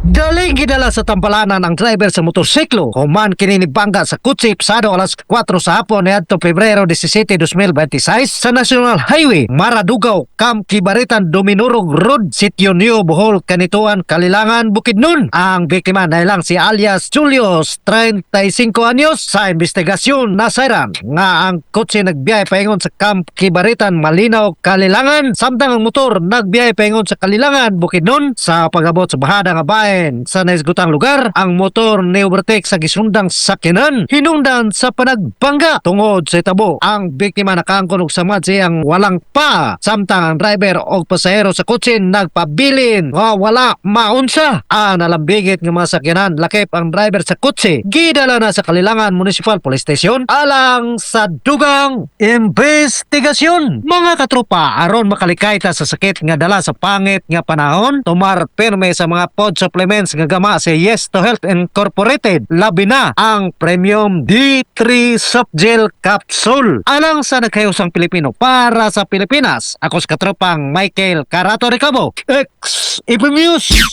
Daling gidala sa tampalanan ang driver sa motorsiklo. Human kini nibangga sa kutsi pasado alas 4 sa hapon niadtong Pebrero 17, 2026 sa National Highway, Maradugaw, Camp Kibaritan, Dominurog Road, Sitio New Bohol, Canitoan, Kalilangan, Bukidnon. Ang biktima na ilang si alias Julius, 35 anyos. Sa investigasyon, nasayran nga ang kotse nagbiyahe paingon sa Camp Kibaritan, Malinaw, Kalilangan, samtang ang motor nagbiyahe paingon sa Kalilangan, Bukidnon. Sa pag-abot sa bahada nga bahin sa naisgutang lugar, ang motor ni overtake sa gisundang sakyanan hinungdan sa panagbangga. Tungod sa hitabo, ang biktima nakaangkon og samad sa iyang walang paa, samtang ang driver og pasahero sa kotse nagpabilin nga wala maunsa. Ang nalambigit nga mga sakyanan lakip ang driver sa kotse gidala na sa Kalilangan Municipal Police Station alang sa dugang investigasyon. Mga katropa, aron makalikay ta sa sakit nga dala sa pangit nga panahon, tumar pirme sa mga food supplements nga gama sa Yes to Health Incorporated, labi na ang Premium D3 Soft Gel Capsule. Alang sa nagkayusang Pilipino para sa Pilipinas, ako sa katropang Michael Carato Recabo, ex News.